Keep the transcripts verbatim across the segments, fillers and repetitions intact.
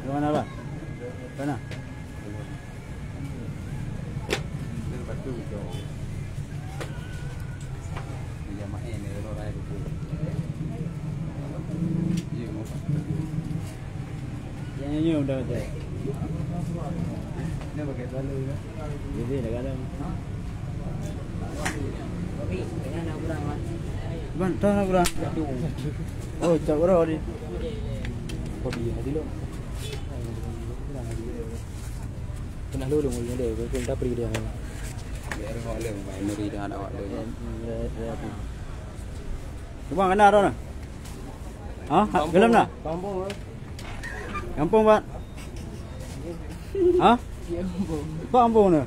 Di mana, Bang? Sana. Yang ini udah ada. Jadi dah ada. Bang, tahu nak kurang? Oh, cak kurang ni. Kau dia dulu. Kena dulu, dulu, dulu. Kau tak pergi dia. Biar awak lem, biar meri dah awak lem. Ya, ya, ya. Cuba kena dah. Ha? Gelom dah? Kampung, eh. Kampung, Pak. Ha? Kampung. Pak kampung ni.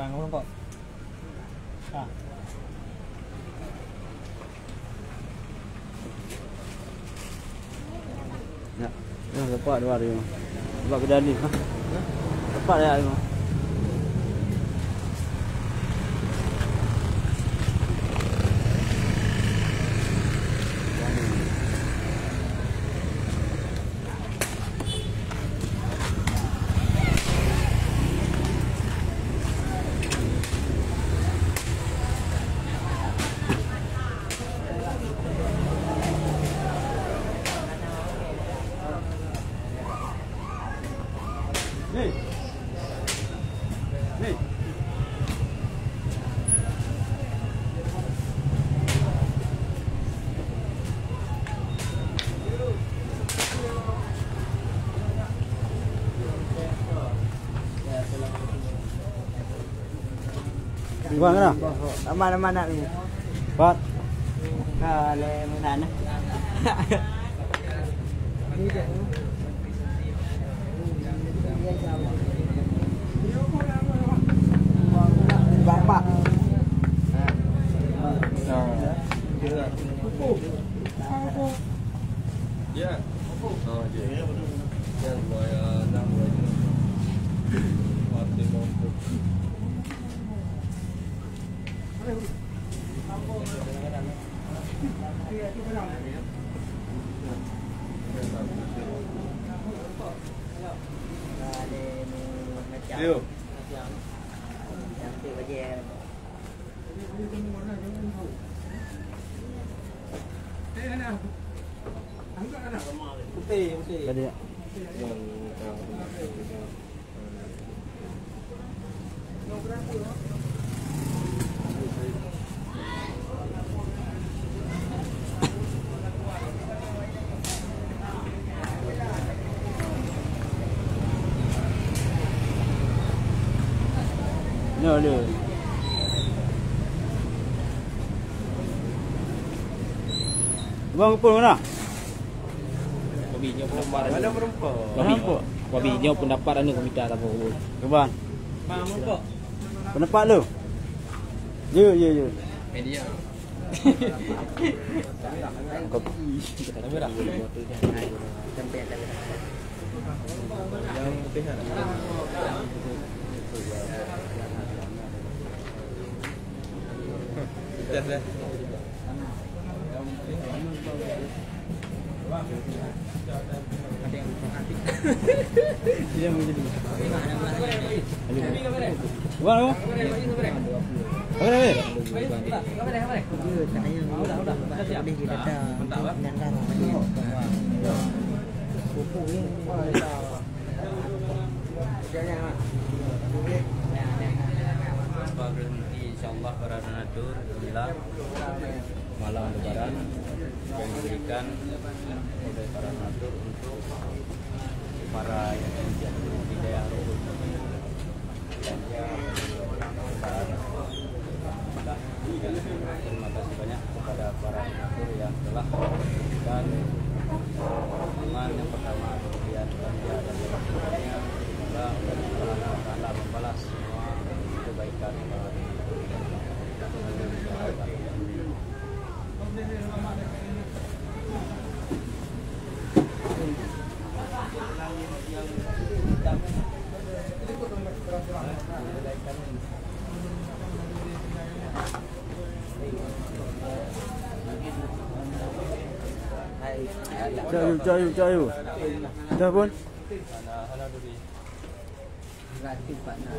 Bang, urang kok. Ah. Ya. Ya, tepat dua hari. Sebab kedai ni, ha? Tepat ya, Imam. Bang, kena? Aman, aman, nak ni. Pat. Ka le meunan. Bapak. Ya. Oh, ya. Ya, lumayan, lumayan. Mati mampu. Yo. Putih, putih. Tadi, ya. Nyoe le. Bang, kepul mana? Kopi nyoe pendapat anu. Mana merempa? Kopi. Merempa. Kopi nyoe pendapat anu, komita apa? Kebang. Bang, merempa. Pendapat lu? Ya, ya, ya. Media. Kopi. Kamera. Yang putih kan? Dah, dah. Wah, wah. Apa nama? Insya Allah para donatur, alhamdulillah. Malam Lebaran yang diberikan oleh para donatur untuk para yatim piatu di daerah Rohul. Terima kasih banyak kepada para donatur yang telah memberikan dukungan. Yang pertama, kemudian belanja dan sebagainya. Semoga Allah Subhanahu wa Taala membalas semua kebaikan para donatur. Cayu, cayu, cayu. Dah pun? Gratis, Pak. Nah.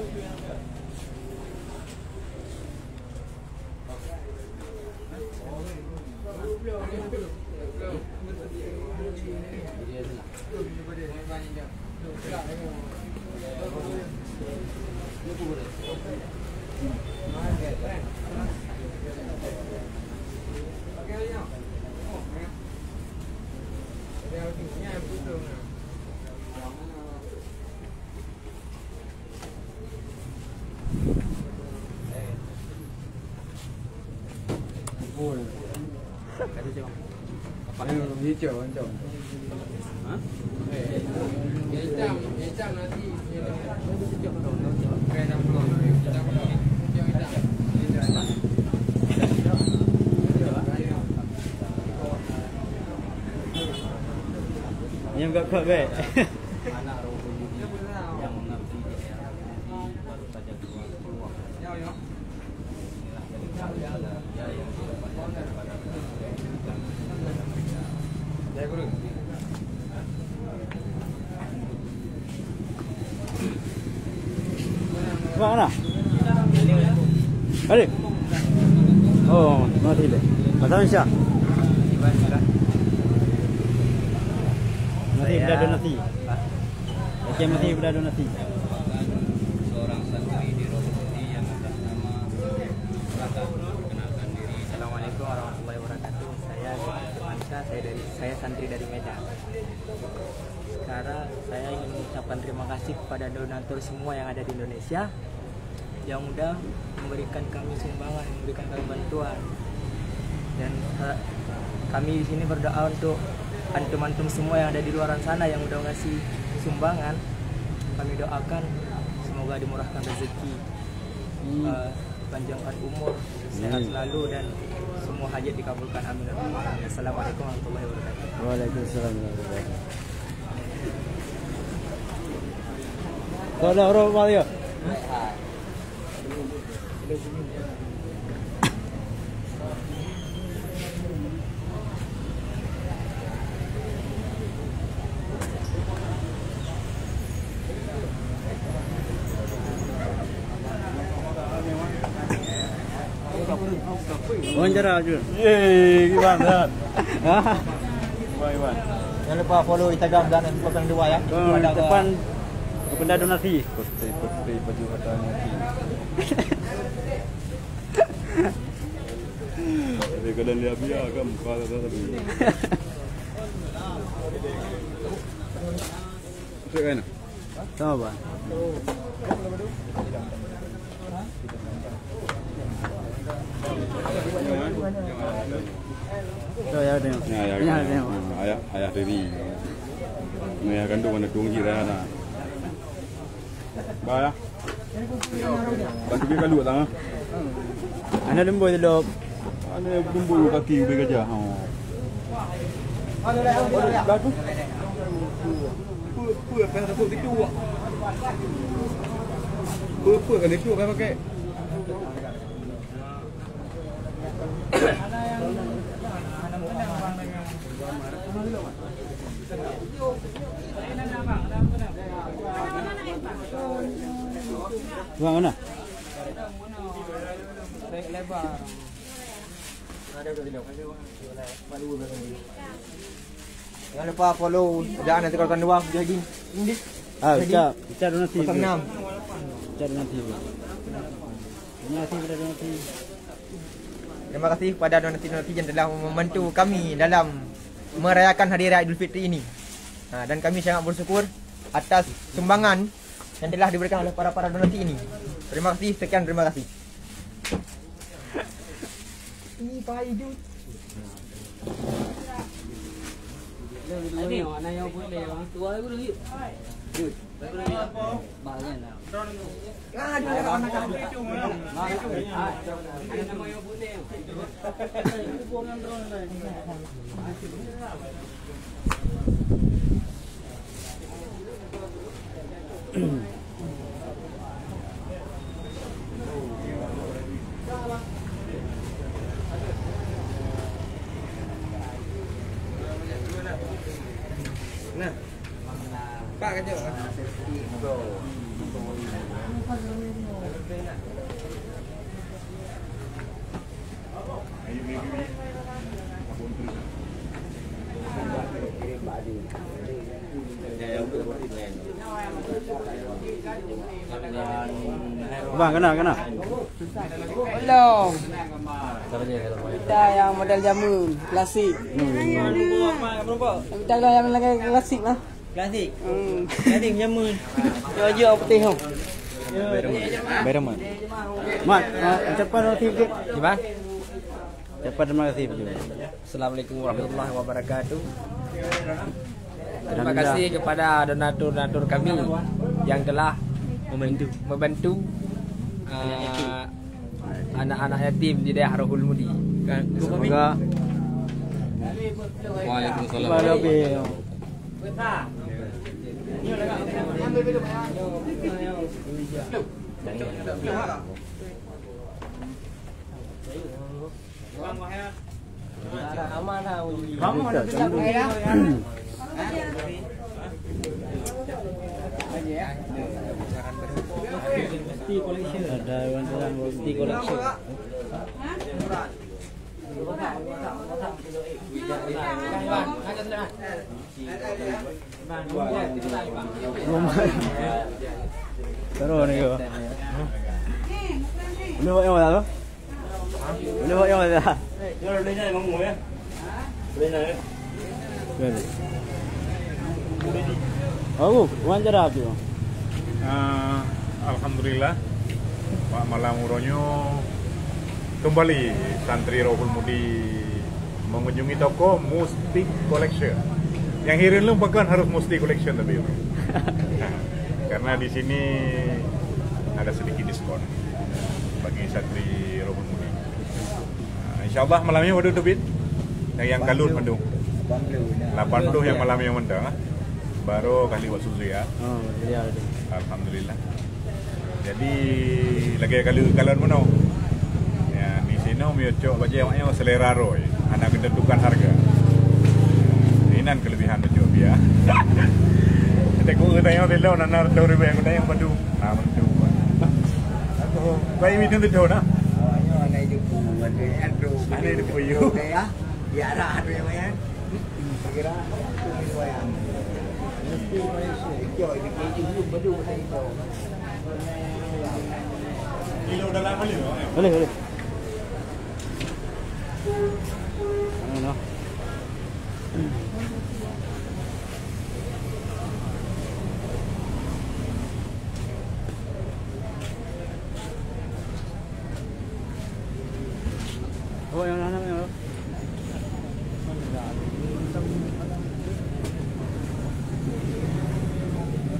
Nyang gak kau baik. Mana? Ada? Oh, mati deh. Macam siapa? Mati, dah ada nasi. Oke, masih berada nasi. Seorang santri di Rohul Budi yang atas nama Raka, perkenalkan diri. Assalamualaikum warahmatullahi wabarakatuh. Saya Firman Syah, saya dari, saya santri dari Medan. Sekarang saya ingin mengucapkan terima kasih kepada donatur semua yang ada di Indonesia yang udah memberikan kami sumbangan, memberikan kami bantuan. Dan, eh, kami di sini berdoa untuk antum-antum semua yang ada di luar sana yang udah ngasih sumbangan. Kami doakan semoga dimurahkan rezeki, eh, panjangkan umur, sehat selalu, dan semua hajat dikabulkan. Amin. Assalamualaikum warahmatullahi wabarakatuh. Waalaikumsalam warahmatullahi wabarakatuh. Saudara Maria. Wawancara je. Yeay, gimana? Hah? Gimana, gimana? Jangan lupa follow Instagram dan Instagram dua ya. Oh, depan, depan ada nasi. Putih-putih baju kata nasi. Tapi kalau dia biar kan muka kata tadi. Cek kan? Sama, Bang. Oh, ya, tengok. Ya, ya, ya, ya. Tengok. Ah, ayah, ayah tiri. Ni ayah kandung mana tunggu dah, nah. Bah, ya. Bantu dia kalu tak, ha? Anak lembut tu, Dok. Anak lembut kaki ubé gajah, ha. Dah tu. Apa, apa, apa, apa, itu, wak. Apa, apa, kan itu, kan pakai. Bang, mana? Jangan lupa follow dan tekan dua jadi. Ah, jadi, Ica, Ica donasi. Kosong enam. Ica donasi. Donasi, pada donasi. Terima kasih kepada donasi-donasi yang telah membantu kami dalam merayakan Hari Raya Idul Fitri ini. Ha, dan kami sangat bersyukur atas sumbangan yang telah diberikan oleh para-para donasi ini. Terima kasih, sekian, terima kasih. Bang, kena, kena. Belum. Kita yang model jameun, klasik. Kita yang lagi klasik lah. Klasik. Hmm. Klasik jameun. Yo, yo, putih tu. Bayar mat. Mat, ah, ucapan terima kasih sikit. Gimana? Ucapan terima kasih sikit. Assalamualaikum warahmatullahi wabarakatuh. Terima kasih kepada donatur-donatur kami yang telah membantu, membantu, uh, anak-anak yatim di daerah Rohul Mudi. Semoga. Waalaikumsalam. Ada orang bilang Gusti Collection. Terus ni ke? Boleh buat yang mana tu? Boleh buat yang mana? Boleh. Oh, wawancara tu. Ah, alhamdulillah. Bak malam uroe nyoe kembali santri Rohul Mudi mengunjungi toko Mustik Collection. Yang hireuen lôn pakon harus Mustik Collection tapi. Karena di sini ada sedikit diskon bagi santri Rohul Mudi. Ah, insyaallah malam nyoe padum teubiet. Nyang, nyang kalon padum. Lapan puluh nyang malam nyoe mantong, ah. Baru kali waktu zuya. Oh, iya, iya. Alhamdulillah. Jadi lagèe kali kalon meunoe. Ya, di sinoe meunyoe cok bajèe awak nyoe selera roh, hana geutentukan harga. Inan kelebihan bajèe biasa. Tapi ku tanya di lôn, hana reutôh ribèe, ku tanya padum. Ah, padum. Aku, baik, itu betul, nah. Awak nyoe hana idup, ada yang tu. Hana idup, ya. Ya, ada, ada yang lain. Boleh, boleh. Ano, no? Oh, yang anak yang.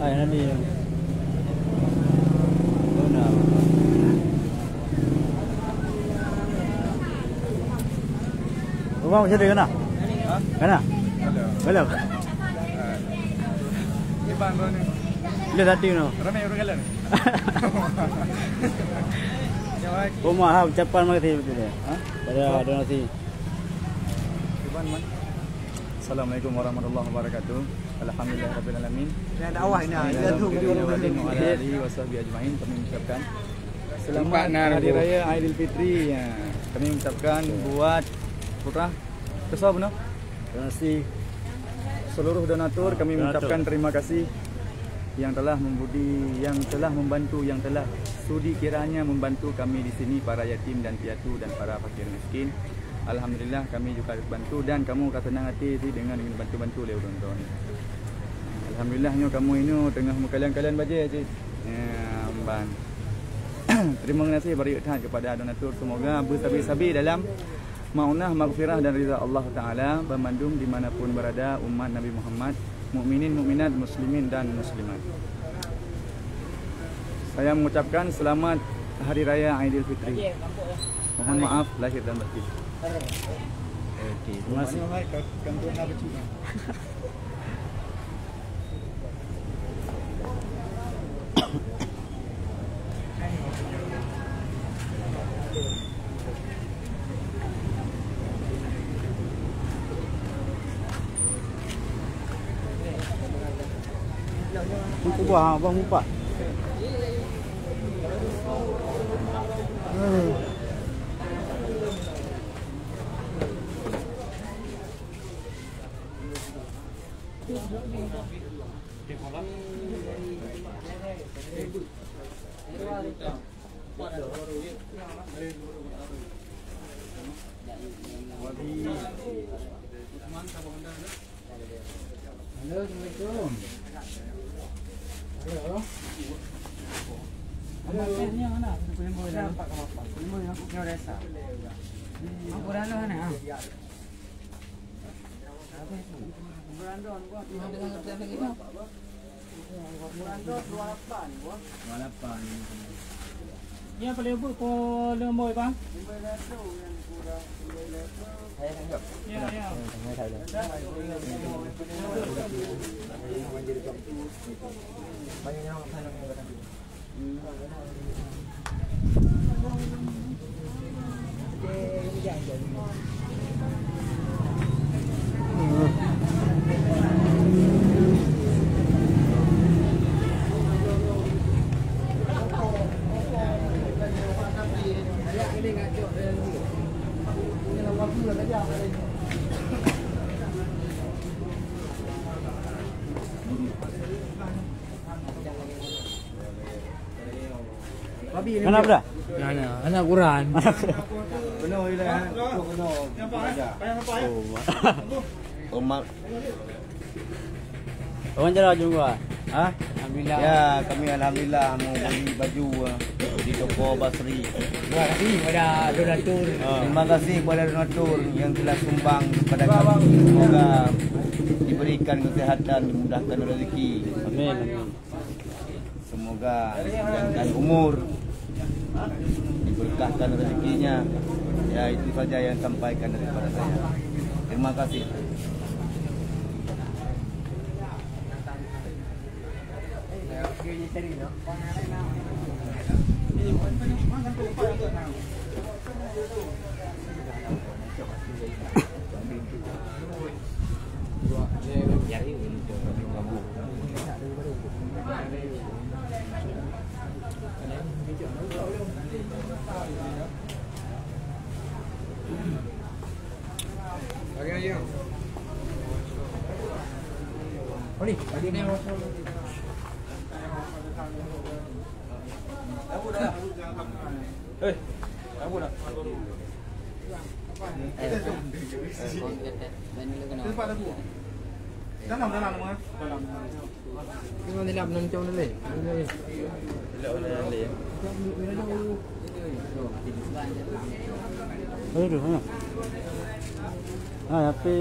Hai, Nabi. Oh, nah. Rumah macam mana? Kena? Belum. Boleh satu no. Ramai orang jalan. Umar, ha, ucapan makasih betul dia. Ha? Pada donasi. Assalamualaikum warahmatullahi wabarakatuh. Alhamdulillah rabbil alamin. Ya, dakwah ini, ya, Alhamdulillah rabbil alamin wa ala alihi wa sahbihi ajmain. Kami mengucapkan selamat Hari Raya Aidilfitri. Ya, kami mengucapkan buat putra. Terima kasih. Seluruh donatur kami mengucapkan terima kasih yang telah membudi, yang telah membantu, yang telah Dikiranya membantu kami di sini, para yatim dan piatu dan para fakir miskin. Alhamdulillah, kami juga bantu dan kamoe ka seunang até sih dengan bantu-bantu lé ulôn droe nyoe. Alhamdulillah, nyoe kamoe inoe teungoh meukalon-kalon bajée cit. Ya, ban. Terima kasih banyak that kepada donatur. Semoga bersabe-sabe dalam maunah, maghfirah dan ridha Allah Taala banmandum di mana pun berada umat Nabi Muhammad, mukminin, mukminat, muslimin dan muslimat. Saya mengucapkan selamat Hari Raya Aidilfitri. Mohon maaf lahir dan batin. Oke, terima kasih. Kubah, abang mumpat. Hmm. Halo, assalamualaikum. Halo. Apa ni, mana? Apa ni, mana? Apa ni, mana? Apa ni, mana? Apa ni, mana? Dua lapan. Nyan paléng beuet po leumboi, bang? Ya, ya. Kenapa dah? Nah, nah, anak Quran. Penuh je lah, eh. Penuh, penuh. Oh, mak. Orang jalan jumpa. Ha? Alhamdulillah. Ya, kami alhamdulillah mau beli baju, eh, di toko Basri. Terima kasih kepada donatur. Ah, terima kasih kepada donatur yang telah sumbang kepada kami. Semoga diberikan kesehatan, dimudahkan rezeki. Amin, amin. Semoga dipanjangkan umur, diberkahkan rezekinya. Ya, itu saja yang sampaikan daripada saya. Terima kasih. Eh, apa dah? Eh, eh, kau kata, dan dulu kena. Dalam, dalam, dalam. Memang dalam, dalam, dalam. Aduh, ha. Ha, tapi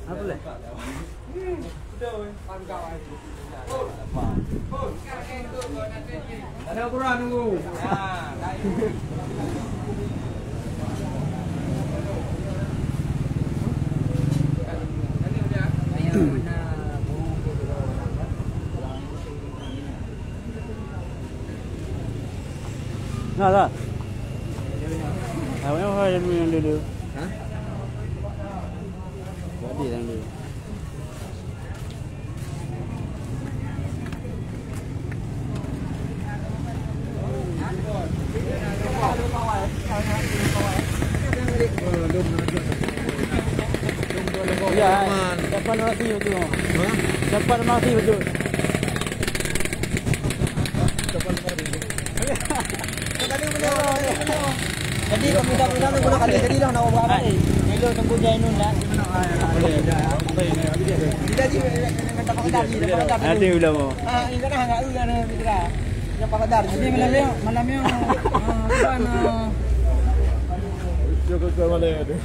apa leh? Ada ukuran nunggu. Nah, dah. Awak yang hai yang dulu. Ha? Jadi yang dulu. Ya, dapat masih betul. Ha? Dapat masih betul. Jadi, pemuda-pemuda tu guna kali jadi lah nak buat apa ni? Dulu tunggu Jainun lah. Jadi, minta Pak Kadar ni, minta Pak Kadar ni. Nanti bila mau. Ah, ini kan nak, nak, nak, nak, nak. Yang Pak Kadar. Jadi, malam ni, malam ni, ah, tuan, ah. Cukup ke mana ya tu?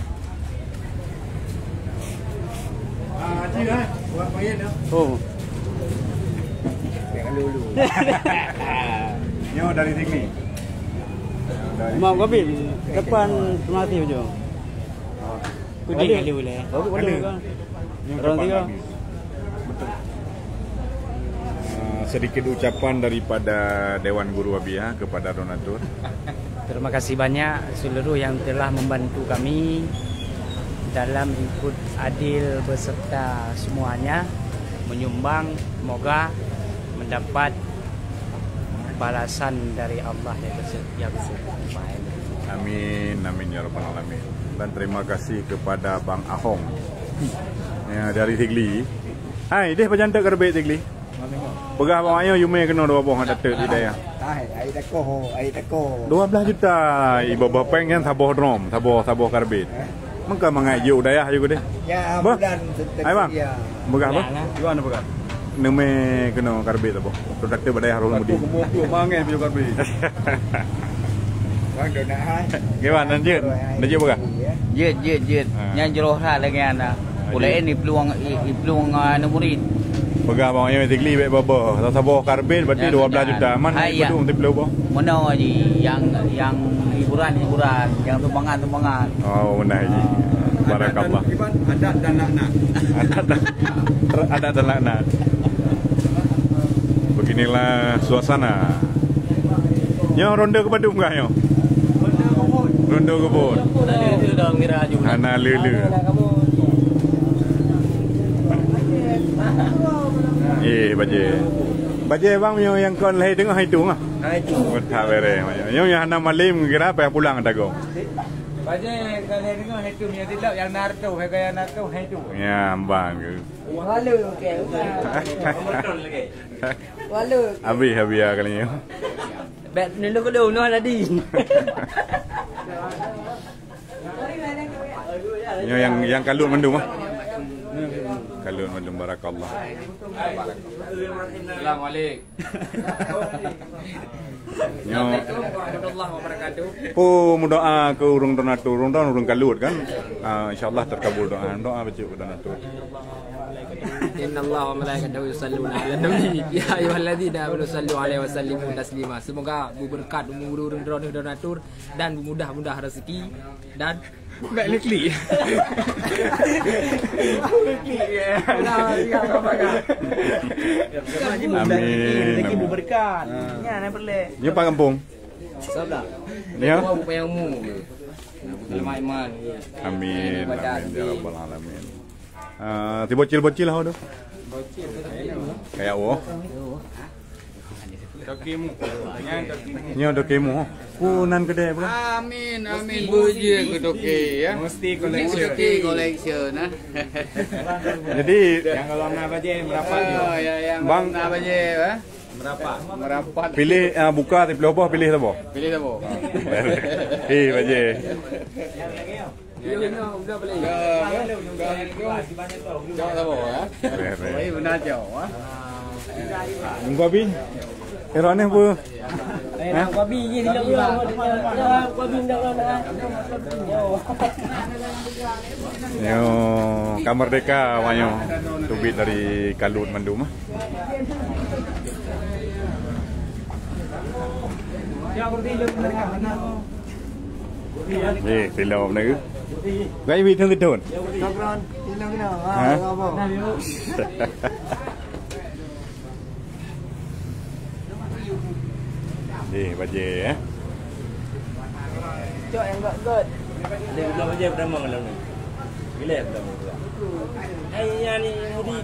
Ah, Haji, eh? Buat main dah. Oh. Jangan dulu. Nyoh dari sini. Dari Imam Qabil, depan Semati ujung. Kuning ada boleh. Baru ada. Ada. Nyoh Orang depan tiga. Nabi. Betul. Ah, sedikit ucapan daripada Dewan Guru Abi, ha, kepada donatur. Terima kasih banyak seluruh yang telah membantu kami dalam ikut adil beserta semuanya menyumbang. Semoga mendapat balasan dari Allah yang se-, yang sebaik. Amin, amin ya rabbal alamin. Dan terima kasih kepada Bang Ahong. Ya, dari Sigli. Hai, deh pajan tak kerbit Sigli? Peugah bak ayah, you mé keunoe dua boh ngon datuk di dayah. Hai, ai tako, ai tako. Dua belas juta, iboh-boh péng nyan saboh drum, saboh, saboh karbit. Maka mangat juk dayah juga deh. Ya, Bah? Bulan Ai, Bang. Setia. Peugah, Bah? Bulan, eh? Yuan peugah. Neumé keunoe karbit saboh. Tu datuk bak dayah Rung Mudi. Aku kemukul mangat baju karbit. Bang, dah nak, hai. Gimana, lanjut? Lanjut peugah? Jeuet, jeuet, jeuet. Ha. Nyan jroh that lagèe nyan. Ulèe ni plueng, i, i plueng, ah, aneuk murit. Peugah bang, ya, Sigli bèk baba. Saboh karbit berarti dua belas juta. Man hai, ya. Betul, betul, boh. Meunoe ji, yang, yang hiburan-hiburan, yang sumbangan-sumbangan. Oh, benar ji. Ah. Barakallah. Adat dan, adat dan laknat. Adat dan, adat dan laknat. Beginilah suasana. Nyoe ronde keu padum kah nyoe? Ronde keu buet. Hana lele dah ngira aju. Hana lele. Eh, bajèe. Bajèe bang, nyoe nyang kon lahé teungoh hai tu ah. Hai tu. Oh, tak bereh. Nyoe nyang hana malém kira payah pulang tago. Bajèe kon lahé teungoh hai tu, nyoe tilok nyang na reutôh, hai gaya na reutôh hai tu. Ya, bang. Walau, okey. Walau. Habis, habis ya kali nyoe. Bèk nunduk dulu, noh tadi. Nyoe nyang, nyang kalut mandum ah. Kalut mandum, barakallah. Assalamualaikum. Nyoe. Assalamualaikum warahmatullahi wabarakatuh. Pu meudoa keu ureueng donatur, ureueng don ureueng kalut kan. Ah, insyaallah terkabul doa. Doa bacut keu donatur. Innallaha wa malaikatahu yusalluna 'alan nabi. Ya ayyuhalladzina amanu sallu 'alaihi wa sallimu taslima. Semoga beubeureukat umur ureueng droeneuh donatur dan beumudah-mudah rezeki dan bèk neuklik. Neuklik, ya. Amin. Rezeki beubeureukat. Nyan nyang peureulèe. Nyoe pat gampông? Sabla. Ya. Payang mu. Dalam iman. Amin. Amin ya rabbal alamin. Ah, ti bocil-bocil lah tu. Kayak wo. Tokimu. Nyan tokimu. Nyoe tokimu. Ku nan kedai apa? Amin, amin. Bujur ke toki ya. Mesti collection. Mesti collection nah. Jadi yang kalau nak baje merapat. Oh, ya yang bang nak baje, ha? Merapat. Merapat. Pilih ah, buka tapi boh pilih sapa? Pilih sapa? Eh, baje. Jawab apa, ya? Baik, baik. Baik, benar jawab, ah. Muka bin. Eh, Roneh apa? Eh, nak babi je dia. Babi dah. Yo, ka merdeka awak nyoe. Teubiet dari kalut mandum ah. Eh, tilo beuna. Gai bi thon teuton. Tokron, tilo kena. Ha? Eh, baje eh. Cok yang got-got. Dia udah baje pertama dalam ni. Bila pertama tu? Ai yang ni mudi.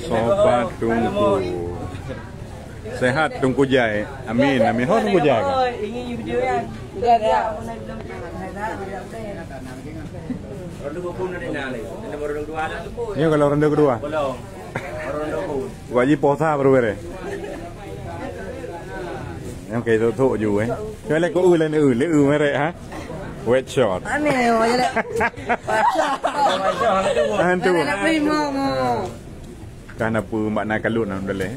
Sobat Tungku. Sehat Tungku Jai. Amin, amin. Ho Tungku Jai. Ingin video kan? Udah dah. Ronde geupeue na dina lé. Ini baru ronde kedua dah. Ini kalau ronde kedua. Belum. Baru ronde geupeue. Wajib puasa baru bere. Yang kayak itu tu ju eh. Lé ku, lé, lé, lé, merek, ha? Wet shot. Aneh, oh, ya, lé. Hantu. Ada prima, mo. Kan apa makna kalut, alhamdulillah.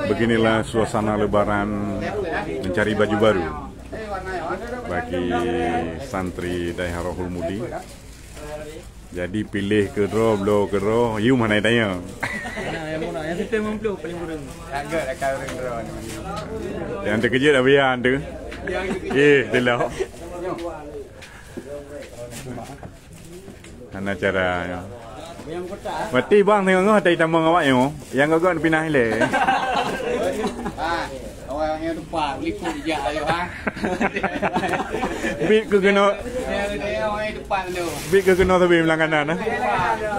Beginilah suasana Lebaran mencari baju baru bagi santri Dayah Rohul Mudi. Jadi piléh keudroe, bloe keudroe, yum hana tanya. Nah, yang murah, yang situ lima puluh paling kurang. Agak lah kau orang droe ni. Yang terkejut Abian tu. Eh, delok. Hana cara nyoe. Berarti bang tengok-tengok tai tamong awak nyoe. Yang gagak pinah ilée. Ha, orang yang depan likot ijak ayo ha. Bit ke kena. Yang dia orang yang depan tu. Bit ke kena tapi langganan ah.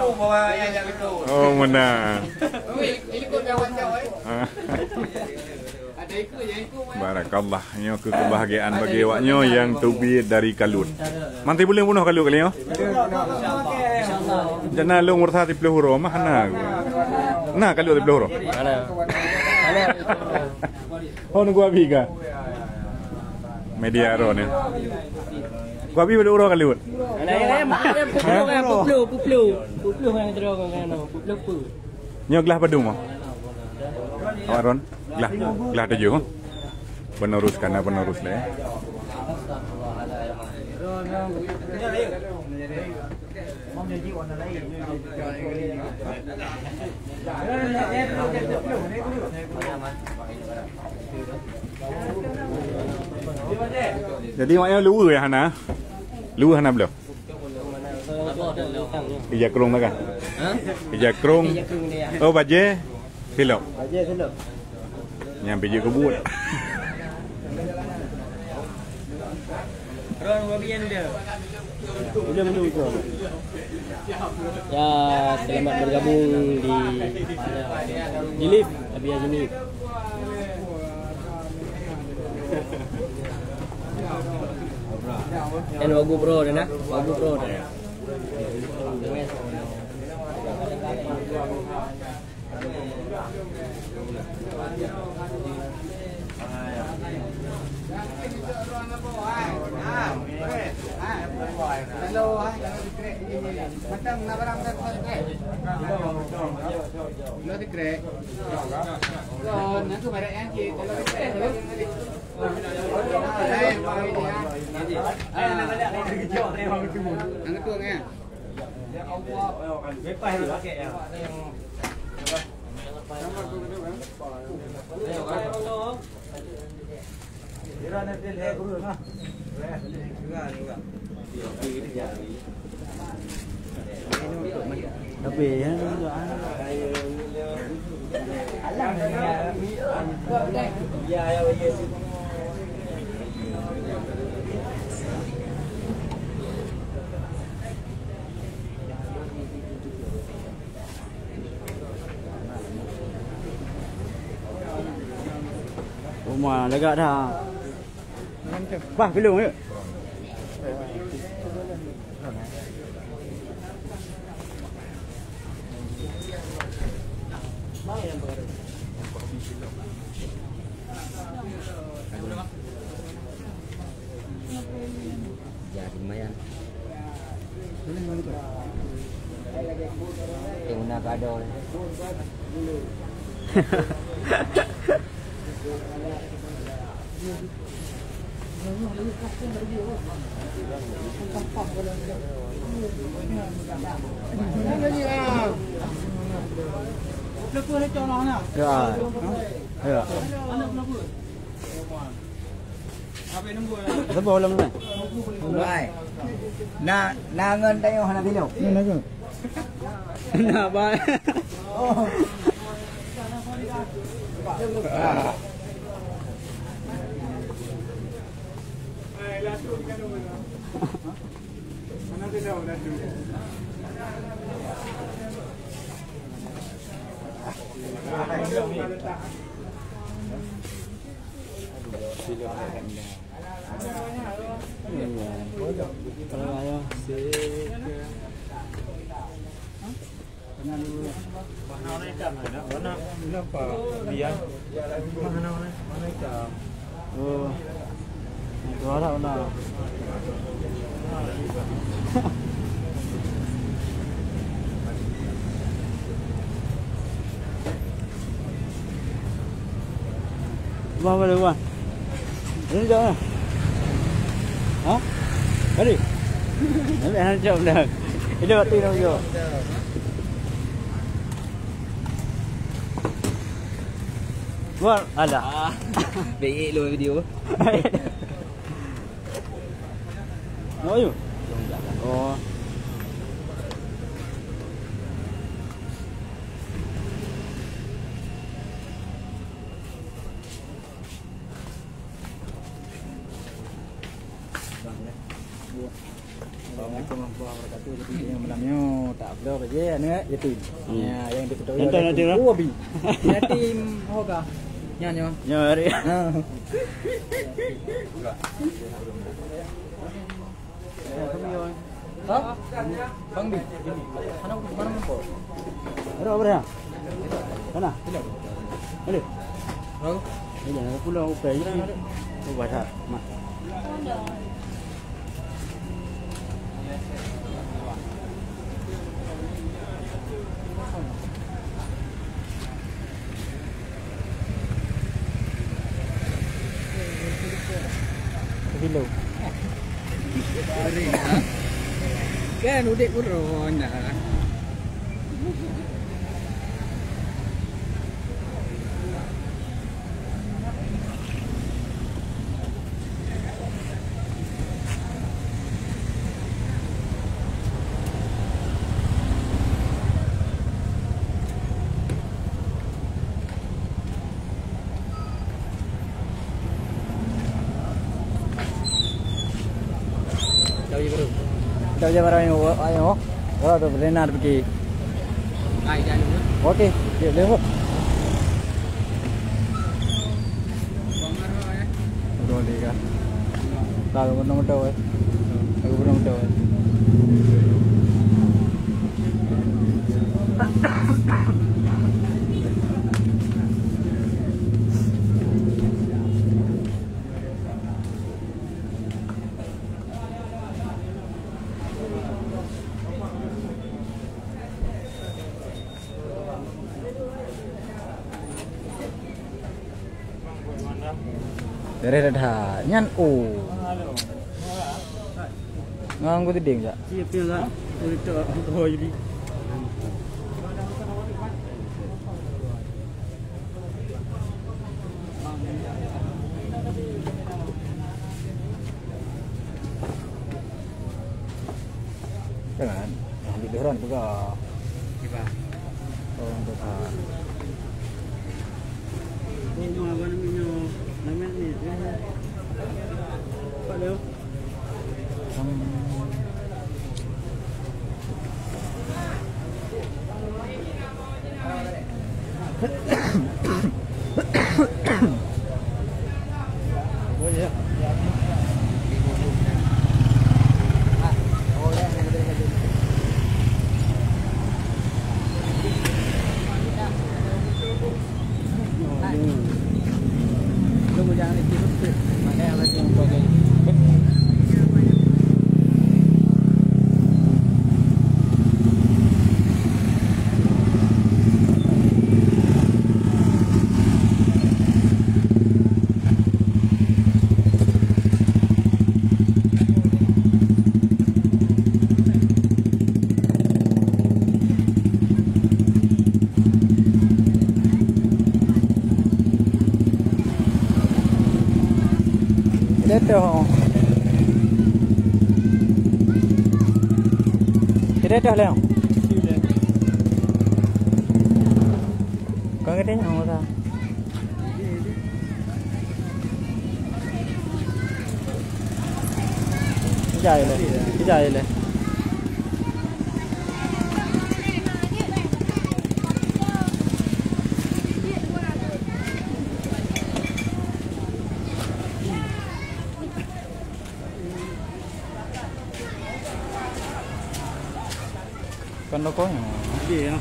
Lu bawa yang ijak likot. Oh, mana? Weh, likot dah macam eh. Barakallah, nyoe keu keubahgiaan bagi awak nyoe nyang teubiet dari kalut. Manti buleuen bunoh kalut kali nyoe? Jana lôn ureusa siplôh uroe mah na. Na kalut siplôh uroe? Hana. Hana. Oh, nunggu abi ka? Media ro ni. Ku abi badu uroe kalut? Hana, hana, hana. Hah? Peuet ploh, peuet ploh. Peuet ploh nyang terang kan, peuet ploh peuet. Nyoe glah padum ah? Awak ron, glah, glah tujoh ah? Penerus kana penerus lé. Jadi awak nyoe luweue ya hana? Luweue hana bloe? Ija krong takah? Ha? Ija krong. Ija krong dia. Oh, bajée silop. Bajée silop. Nyang pijak kebut. Ron wabian dia. Udah menunggu. Ya, selamat bergabung di, di live, Abi Haji Nif. Dan Wagu Pro dah, nah. Wagu Pro dah. Tapi ya, Rumah lagak dah. Bah, belum ya. Ya, lumayan. Yang mana kado ni? Ya. Ya. Siapa ulang ni? Hai. Na, na ngon tanyoe hana bilo. Ni na ke? Na, bai. Oh. Iya, iya. Kalau ayo, sik. Oh. Itu ada, ada. Wah, boleh, wah. Ini jauh, ya? Hah? Tadi? Ini hana jawab dah. Ini waktu nak jawab. Wah, alah. Ah, baik lo video. Oh, yuk. Oh. Assalamualaikum warahmatullahi wabarakatuh. Jadi, nyang malam nyoe tak vlog aja, aneuk yatim. Hmm. Ya, yang diketahui. Yang tahu oleh yatim, Teungku Abi. Yatim, oh, kah? Nyan, nyoe. Nyoe, hari. Ha. Ha? Bang Bi, mana, mana nampak? Ada apa dah? Sana. Ada. Ada. Ada. Ada pulang upai. Ada. Oh, baca. Mak. Bilo. Kan udép buron dah. Tahu je baru. Tahu je baru, ayo, ayo. Oh, tu benar pergi. Hai, jangan lupa. Okey, dia dia. Udah boleh kah? Tak, aku pernah tahu, eh. Aku pernah tahu, eh. Beres dah. Nyan, oh. Ngang ku tideng jak. Iya, pia lah. Untuk, oh, jadi. Kan, yang di Behron juga. Kiba. Oh, untuk, ah. Oh, ma, apa namanya? Namanya ni, ya. Pak Leo. Kita dah, oh. Kita dah, Leong. Kau kata nyawa dah. Ijai le. Ijai le. Kan toko nyoe. Iya.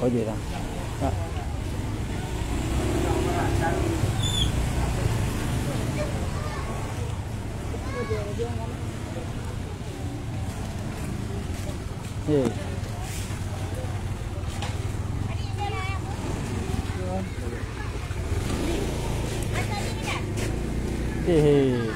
Oh, iya dah. Ya. Eh. Eh, eh.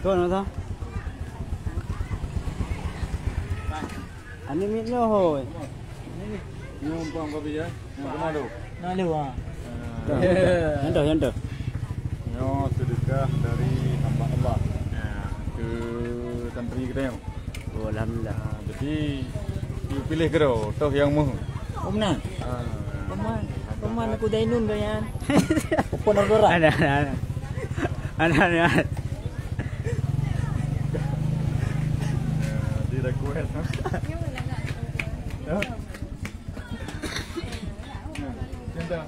Tuan, apa? Aneuk miet nyoe hôi. Nyoe umpang kopi ya. Nyoe keunoe lôn. Na lôn, ha. Ah. Contoh, contoh. Nyoe sedekah dari hamba Allah. Ya, keu santri geutanyoe. Oh, alhamdulillah. Ah, jadi, piléh keudroe, toh nyang meuh. Oh, meunan? Ah. Peman, peman aku Zainun tu, Yan. Peman orang. Ada, ada, ada. Ada, ada. Di request, ha? Ya. Cinta.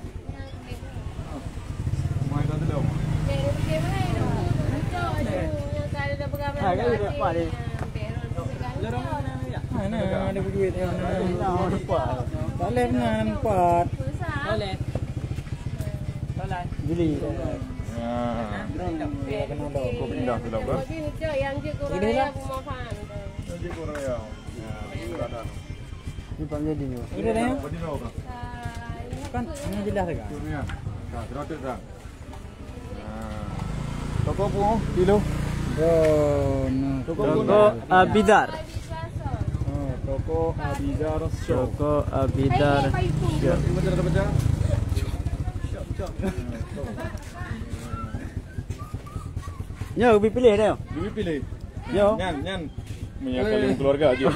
Jili. Kok pindah tu lah, kan? Jili kok raya. Ya, ni tak jadi ni. Udah dah, ya? Kan, hanya jelas dekat. Tu ni, ya. Dah, serotot dah. Ha. Toko apa? Kilo? Oh, no. Toko apa? Toko Abizar. Oh, toko Abizar Shop. Toko Abizar Shop. Baca, baca, baca. Shop, shop. Nyoe, piléh dah. Piléh. Yo. Nyan, nyan. Minyak kawin keluarga je.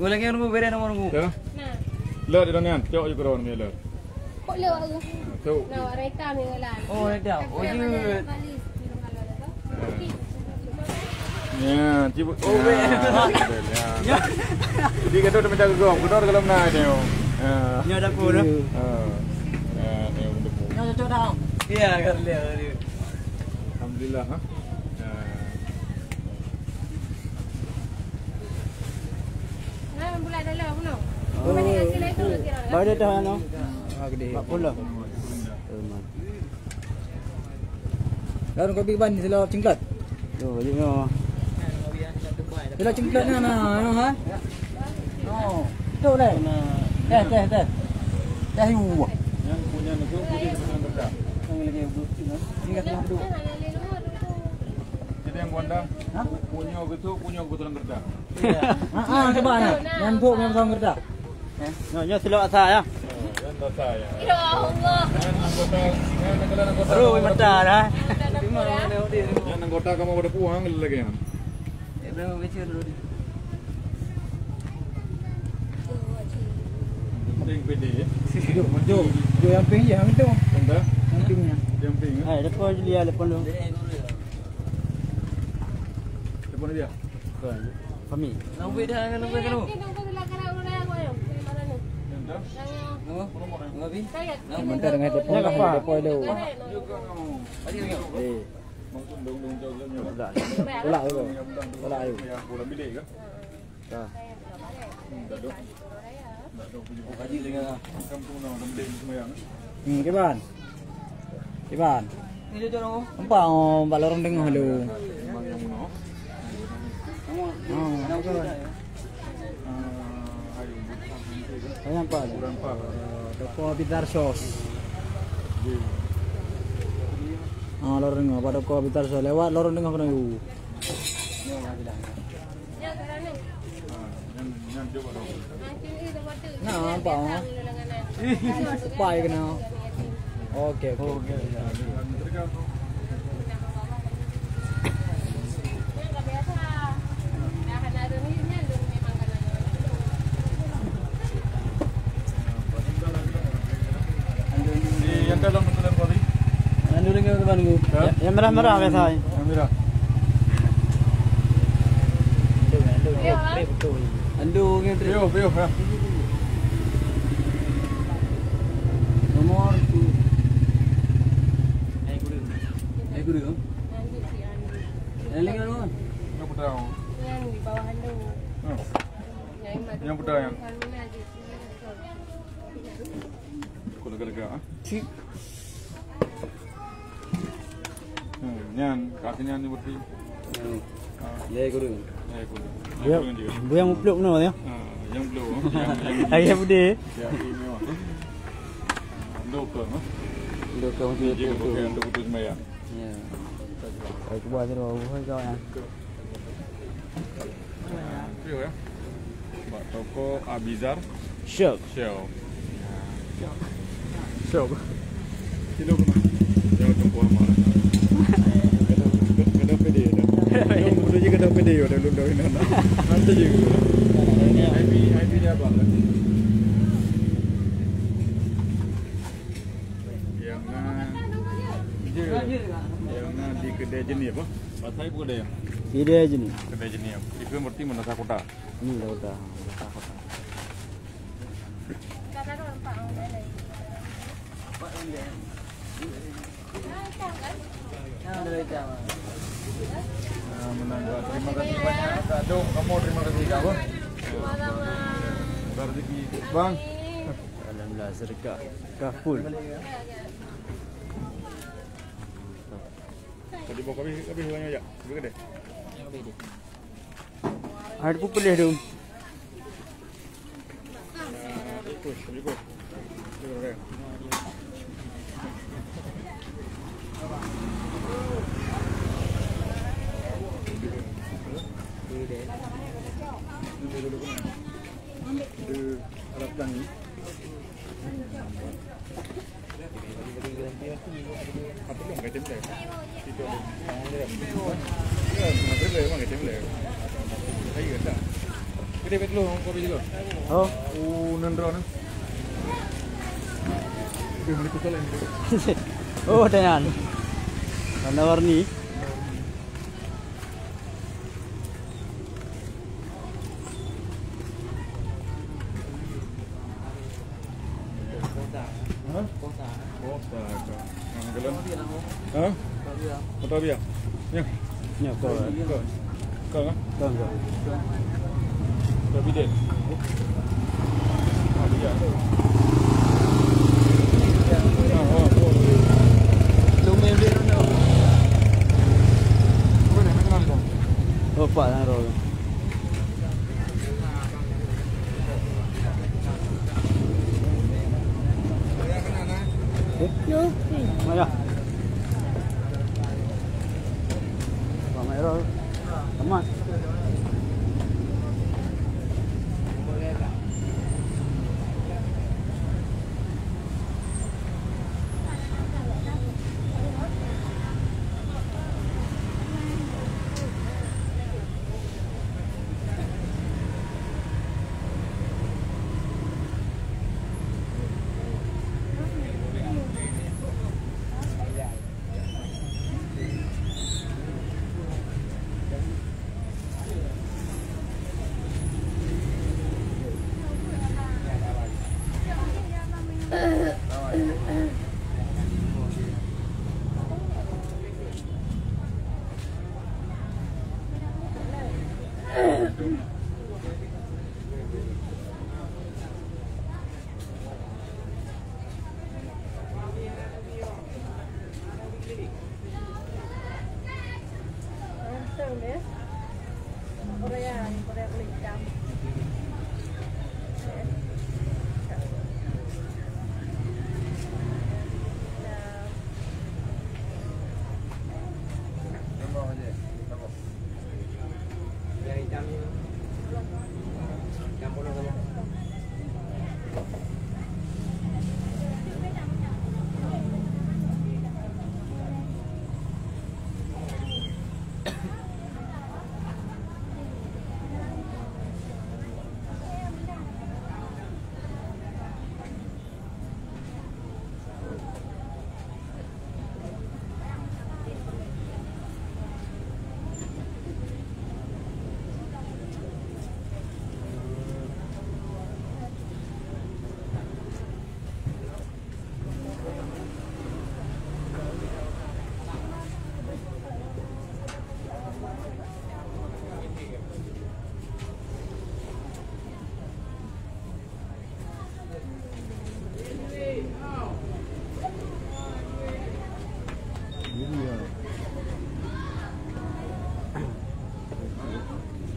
Ulang yang nombor, beri nombor nombor. Ya. Nah. Lah, di dalam nyan. Cok je kurang ni lah. Kok lewat tu? Tu. Nah, warna hitam ni, Lan. Oh, warna hitam. Oh, ya. Ya, cibuk. Oh, ya, weh. Ya. Jadi, kata dah minta gegom. Kena kalau nak dia. Ya. Ni ada pun, dah. Ha. Ya, ni untuk. Yang cocok dah. Ya, kan dia. Alhamdulillah, ha. Ha. Nah, bulan dalam, bulan. Oh. Bulan ni hasil itu, kira. Baru dah, no. Ah, gede. Empat puluh. Lalu kau bagi ban sila cingklat. Tu, baju nyoe. Sila cingklat ni, nah, nah, ha? Oh, tu deh. Teh, teh, teh. Teh yu. Yang punya ni tu, punya tu dalam kertas. Yang lagi butuh, ha? Tinggal tu. Jadi yang gondang, ha? Punya gitu, punya gitu dalam kertas. Ha, ha, cuba nah. Yang tu memang dalam kertas. Eh, nyoe, nyoe silop asa ya. Nyan asa ya. Ya Allah. Nyan anggota, nyan anggota. Baru mata dah. Nyan anggota kamoe pada puang lagi nyan. Pink pede. Jom, jom, jom yang pink je, yang tu. Entah. Yang pink nya. Yang pink, eh? Hai, depan je dia, depan tu. Depan dia. Kami. Nampak dah, nampak dah. Entah. Nampak? Nampak dengan depan. Nya apa? Depan tu. Eh. Tolak tu. Tolak tu. Dah. Hmm, kiban. Kiban. Nampak, oh, bak lorong teungoh lu. Oh, nampak. Saya nampak. Toko Bitar Sos. Ah, lorong teungoh, bak toko Bitar Sos. Lewat lorong teungoh keunoe. Nah, nampak, ha? Pai kena. Oke, oke. Oke, ya. Di yang dalam betulan kali. Yang dulu ke? Depan ni. Ya? Ya, yang merah-merah biasa. Yang merah. Andu ngan trip. Piyôh, piyôh, ya. Nomor tu. Hai guru. Hai guru. Yang lima tu. Yang putih. Yang di bawah Andu. Hmm. Yang putih yang. Kau lega-lega, ah. Cik. Hmm, nyan, kat sini ni berarti. Hmm. Ah. Ya, guru. Ya, guru. Dia, guru dia. Dia yang mupluk mana ya? Ah, yang mupluk. Yang, yang, ayah budi. Ya, ini mah. Doktor, no? Doktor, dia doktor. Doktor, doktor sembahyang. Ya. Aku buat tu, aku buat kau ya. Trio ya. Bak toko Abizar. Syok. Syok. Syok. Kilo ke mana? Ya, toko mahal. Kadang, kadang pede ya. Yang muda je kadang pede ya, dah lundang ina. Nanti je. I P, I P dia apa? Yang na, yang na di kedai jenih apa? Pasai pun ada ya? Kedai jenih. Kedai jenih. Itu berarti Madrasah Kota. Ini udah, udah, udah kota. Ah, menang. Terima kasih banyak, Kak Dong. Kamu terima kasih, Kak, apa? Rezeki, Bang. Alhamdulillah, sedekah. Sedekah full. Tadi bawa kopi, kopi banyak aja. Kopi kedai. Ada pun pelih tu. Arab Pelangi. Oh. Oh, nan droeneuh. Oh, ada nyan. Warna-warni. Hah? Kota, Kak. Hah? Kota Bia. Ya. Ya, kau. Kau. Kau, kan? Kau, kau. Kau bidek. Ah, bidek. Ah, oh, oh. Cuma yang bidek tu. Mana, mana, mana? Oh, Pak Naro. Mana? Pak Mairol. Teman.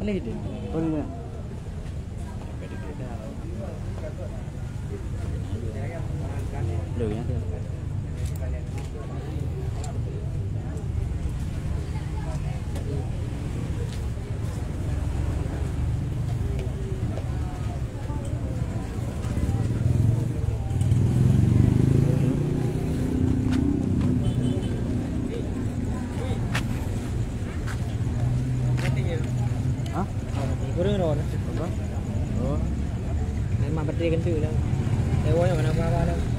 Leh deh. Boleh. Leh ya. Hah? Kurang dah. Apa? Oh. Memang betul kan tu lah. Dewa yang kenapa apa dah.